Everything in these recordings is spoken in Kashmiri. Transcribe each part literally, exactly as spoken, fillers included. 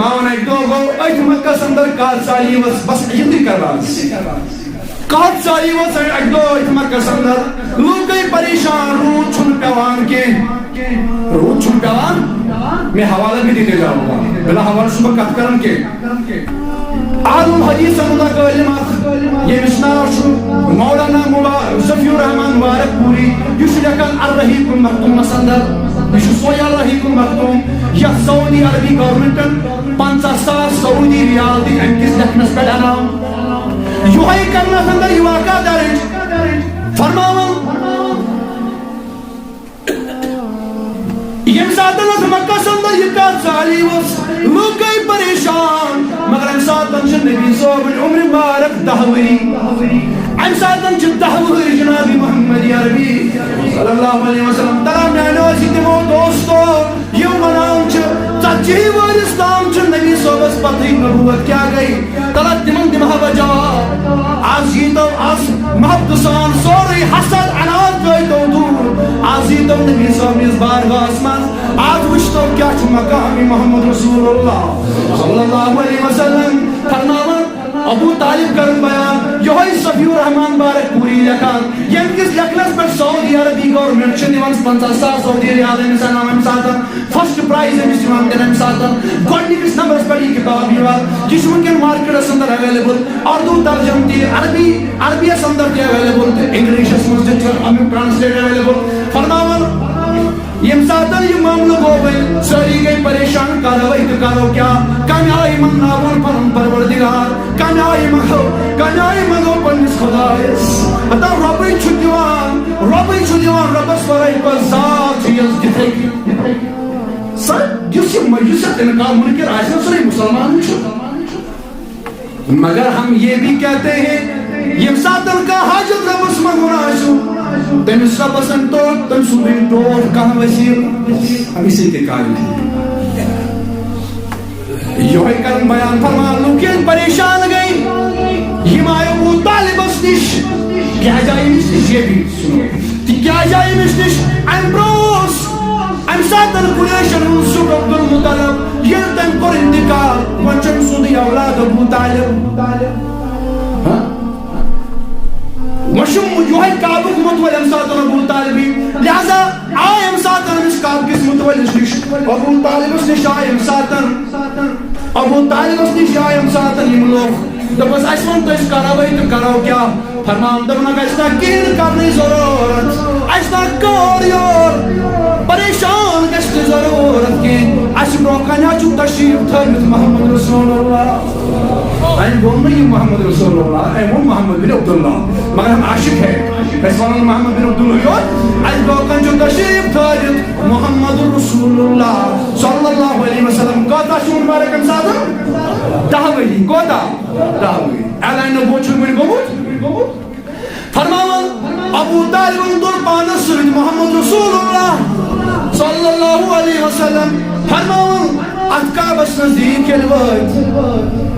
پاوان اکہِ دۄہ گوٚو أتھۍ مکس اندر کتھ سالی ؤژھ، بس یِتُے کران۔ کتھ سالی ؤژھ اکہِ دۄہ أتھۍ مکس اندر، لوٗکھ گٔے پریشان، روٗد چھُنہٕ پٮ۪وان کینٛہہ، روٗد چھُنہٕ پٮ۪وان۔ مےٚ حوالہٕ بھی دِتھ جاوو، بلا حوالہٕ چھُس بہٕ کتھ کران کینٛہہ۔ عالم حدیث متکلم اکھ، ییٚمِس ناو چھُ مولانا مبا-، صفی الرحمان مبارک پوری، یہِ چھُ لیکھان الرحیق المختومس اندر، یہِ چھُ سوے الرحیق المختوم، یتھ سعودی عربی گورنمنٹن پنژاہ ساس سعودی ریال دِتۍ امہِ کِس لیکھنس پٮ۪ٹھ انعام۔ یِہوٚے کرنس اندر یہِ واقعہ درج فرماوان۔ ییٚمہِ ساتہٕ اتھ مکس اندر یہِ کتھ سالی ؤژھ، لوٗکھ گٔے پریشان، مگر امہِ ساتہٕ چھِ نبی صٲبٕنۍ عمر مبارک دَہ ؤری۔ امہِ ساتہٕ چھِ دَہ ؤہٕرۍ جناب محمد عربی صلی اللہ علیہ وسلم۔ ترا میانیو عزیزو دوستو، یِم ونان چھِ، ژتجی ؤہٕرۍ اسلام چھُ نبی صٲبس پتہٕ نبوت کیٛاہ گٔے؟ تَلہٕ تِمن دِمہٕ ہا بہٕ جواب۔ از ییٖتو از محبتہٕ سان سورُے حسد عناد ترٛٲوتو دوٗر۔ از ییٖتو نبی صٲبنِس بارگاہس منٛز۔ از وٕچھتو کیٛاہ چھُ مقام محمد رسول اللہ صلی اللہ علیہ وسلم فرماوان۔ ابو طالب کرن بیان، یِہوٚے صفی الرحمان مبارک پوری لیکھان، ییٚمہِ کِس لیکھنس پٮ۪ٹھ سعودی عربی گورنمنٹ چھِ دِوان پنژاہ ساس سعودی ریال أمِس انعام اَمہِ ساتہٕ۔ فرسٹ پرائز أمِس یِوان دِنہٕ اَمہِ ساتہٕ، گۄڈٕنِکِس نمبرس پٮ۪ٹھ یہِ کِتاب یِوان۔ یہِ چھُ وٕنکٮ۪ن مارکیٹس اندر اویلیبل، اردو ترجمہٕ تہِ، عربی، عربیس اندر تہِ اویلیبل تہٕ انگلشس منٛز تہِ چھُ اَمیُک ٹرانسلیٹ اویلیبل۔ فرماوان، ییٚمہِ ساتہٕ یہِ معاملہٕ گوٚو وۄنۍ، سٲری گٔے پریشان، کرو أسۍ تہٕ کرو کیٛاہ؟ کمہِ آیہِ منٛگناوون پنُن پروردگار؟ کمہِ آیہِ منٛگو، کمہِ آیہِ منٛگو پننِس خدایس؟ ہتا رۄبٕے چھُ دِوان، رۄبٕے چھُ دِوان، رۄبس ورٲے کۄس ذات چھِ یۄس دِتھ ہیٚکہِ؟ سر، یُس یہِ، یُس یتھ انکار منکر آسہِ نا، سُہ نَے مُسلمان چھُ۔ مگر ہم یہ بھی کہتے ہیں، ییٚمہِ ساتہٕ کانٛہہ حاجت رۄبس منٛگُن آسہِ، تٔمِس رۄبس أنۍ تو، تٔمۍ سُنٛدٕے ٹوٹھ کانٛہہ وسیٖلہٕ، ہم اسی کے قائل ہیں۔ یِہوٚے کرن بیان فرمان، لوٗکھ ییٚلہِ پریشان گٔے، یِم آیہِ ابو طالبس نِش۔ کیٛازِ آیہِ أمِس نِش؟ یہِ بھی سُنو۔ تِکیٛازِ آیہِ أمِس نِش؟ اَمہِ برٛونٛہہ اوس اَمہِ ساتہٕ قریشن ہُنٛد زُو عبدالمطلب، ییٚلہِ تٔمۍ کوٚر انتقال، وۄنۍ چھُ أمۍ سُنٛدٕے اولاد ابو طالب۔ ہاں؟ وۄنۍ چھُ یِہوٚے کعبُک مُتوَل اَمہِ ساتہٕ ابو طالبی۔ لہذا آے اَمہِ ساتہٕ أمِس کعبہٕ کِس مُتوَلِس نِش، ابو طالبس نِش آے اَمہِ ساتہٕ، ابو طالبس نِش آے اَمہِ ساتہٕ یِم لوٗکھ۔ دوٚپُس، "اَسہِ ووٚن تہٕ أسۍ کرو وۄنۍ تہٕ کرو کیٛاہ؟" فرمان، دوٚپُن، "اَسہِ نہ کِہیٖنۍ کرنٕچ ضروٗرت، اَسہِ نہ کور یور، پریشان گژھنٕچ ضروٗرت کِہیٖنۍ۔ اَسہِ برٛونٛہہ کنہِ حظ چھُ تشریٖف تھٲومٕتۍ محمد رسول اللہ۔" أمۍ ووٚن نہٕ یہِ محمد رسول اللہ، أمۍ ووٚن محمد بن عبداللہ، مگر ہم عاشق ہے۔ أسۍ وَنو نہٕ محمد بن عبداللہ یوت، اَسہِ برٛونٛہہ کنہِ چھُ تشریٖف تھٲوِتھ محمد رسول اللہ صلی اللہ علیہ وسلم۔ کۭژاہ چھِ عمر مبارک اَمہِ ساتہٕ؟ دَہ ؤری۔ کوتاہ؟ دَہ ؤری۔ اعلان نبوت چھُنہٕ وُنہِ گوٚمُت۔ فرماوان، ابو طالبن تُل پانس سۭتۍ محمد رسول اللہ صلی اللہ علیہ وسلم۔ فرماوان، اتھ کعبس نزدیٖک ییٚلہِ وٲتۍ،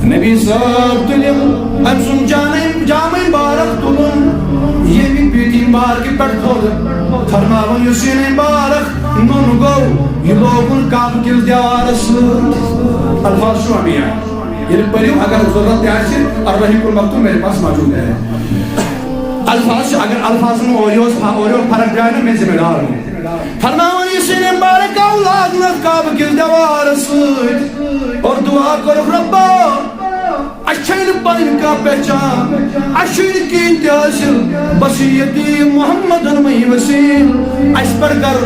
نبی صٲب تُلِم أمۍ سُنٛد جامے، جامے مبارک تُلُن، ییٚمہِ پیٖٹی مبارکہِ پٮ۪ٹھ کھوٚت۔ فرماوان، یُس یہِ مبارک نوٚن گوٚو، یہِ لوگُن کعبہٕ کِس دیوارس سۭتۍ۔ الفاظ چھُ اَمی آیہِ۔ ییٚلہِ پٔرِو، اگر ضروٗرت تہِ آسہِ، الرحیق المختوم میرے پاس موجود ہے۔ الفاظ چھِ، اگر الفاظن منٛز اورٕ یور، اورٕ یور فرق درٛاے نہ، مےٚ ذمہ دار ہُہ۔ فرماوان، یہِ سِنہِ مبارک آو لاگنہٕ کعبہٕ کِس دیوارس سۭتۍ اور دعا کوٚرُکھ، رۄبا، اَسہِ چھَے نہٕ پنٕنۍ کانٛہہ پہچان، اَسہِ چھُے نہٕ کِہیٖنۍ تہِ حٲصِل، بس یہِ یتیٖم محمد مے وسیٖل، اَسہِ پٮ۪ٹھ کر،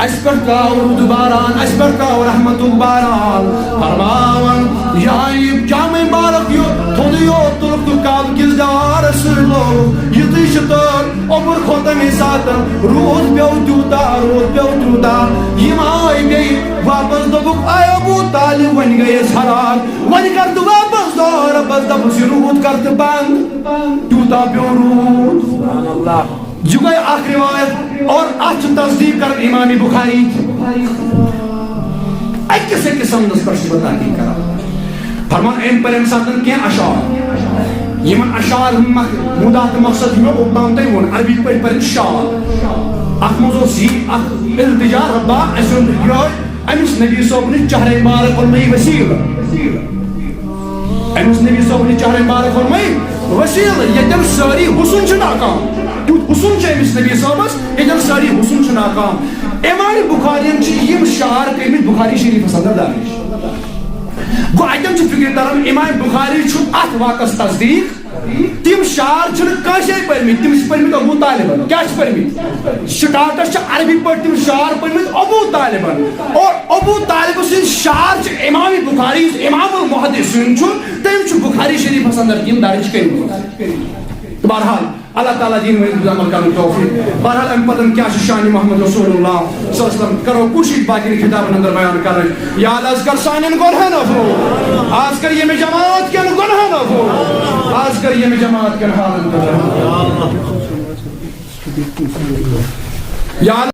اَسہِ پٮ۪ٹھ ترٛاو روٗد باران، اَسہِ پٮ۪ٹھ ترٛاو رحمتُک باران۔ فرماوان، یا یہِ جامع مبارک یوت تھوٚد یوت تُلُکھ تہٕ کعبہٕ کِس دیوارس سۭتۍ لوگُکھ۔ یُتُے چھُ تہٕ اوٚبُر کھوٚت تَمے ساتہٕ، روٗد پیوٚو تیوٗتاہ، روٗد پیوٚو تیوٗتاہ۔ یِم آے بیٚیہِ واپس، دوٚپُکھ، اے ابو طالب، وۄنۍ گٔے أسۍ ہلاک، وۄنۍ کر تہٕ واپس دعا رۄبس، دوٚپُس، یہِ روٗد کر تہٕ بنٛد، تیوٗتاہ پیوٚو روٗد۔ یہِ گٔے اکھ روایت، اور اتھ چھُ تصدیق کران امام بخاری۔ أکِس أکِس سندس پٮ۪ٹھ چھُس بہٕ تحقیق کران۔ فرمان، أمۍ پٔرۍ اَمہِ ساتہٕ کینٛہہ اشعار۔ یِمن اشعار ہُنٛد مق-، مُدا تہٕ مقصد چھُ مےٚ اوٚتام تۄہہِ ووٚن، عربی پٲٹھۍ پٔرِتھ شعر۔ اتھ منٛز اوس یہِ اکھ التجا، رۄبا، اَسہِ اوٚن یِہوٚے أمِس نبی صٲبنہِ چہرے مبارک ووٚنمَے وسیٖلہٕ۔ أمِس نبی صٲبنہِ چہرے مبارک ووٚنمَے وسیٖلہٕ، ییٚتٮ۪ن سٲری حُسن چھِ ناکام۔ تیُتھ حُسن چھُ أمِس نبی صٲبَس، ییٚتٮ۪ن سٲری حُسن چھِ ناکام۔ امام بخاریَن چھِ یِم شعر کٔرمٕتۍ بخاری شریٖفَس اندر درج۔ گوٚو اَتٮ۪ن چھِ فِکرِ تران، امام بخاری چھُ اَتھ واقعس تصدیٖق۔ تِم شعر چھِنہٕ کٲنٛسے پٔرمٕتۍ، تِم چھِ پٔرمٕتۍ ابو طالبن۔ کیٛاہ چھِ پٔرمٕتۍ؟ سٹارٹس چھِ عربی پٲٹھۍ تِم شعر پٔرمٕتۍ ابو طالبن۔ اور ابو طالب سٕنٛدۍ شعر چھِ امام بخاری، یُس امام المحدثین چھُ، تٔمۍ چھُ بخاری شریٖفس اندر تِم درج کٔرمٕتۍ۔ بہرحال، اللہ تعالیٰ دِیِن وۄنۍ عمل کرنُک توفیٖق۔ بہرحال، اَمہِ پتہٕ کیٛاہ چھُ شانِ محمد رسول اللہ صلی اللہ علیہ وسلم؟ کرو کوٗشِش باقین کِتابن اندر بیان کرٕنۍ۔ یا اللہ، از کر سانٮ۪ن گۄنہن عفو۔ از کر ییٚمہِ جماعت کٮ۪ن گۄنہن عفو۔ از کر ییٚمہِ جماعت کٮ۪ن حالن پٮ۪ٹھ رحم۔ یا اللہ،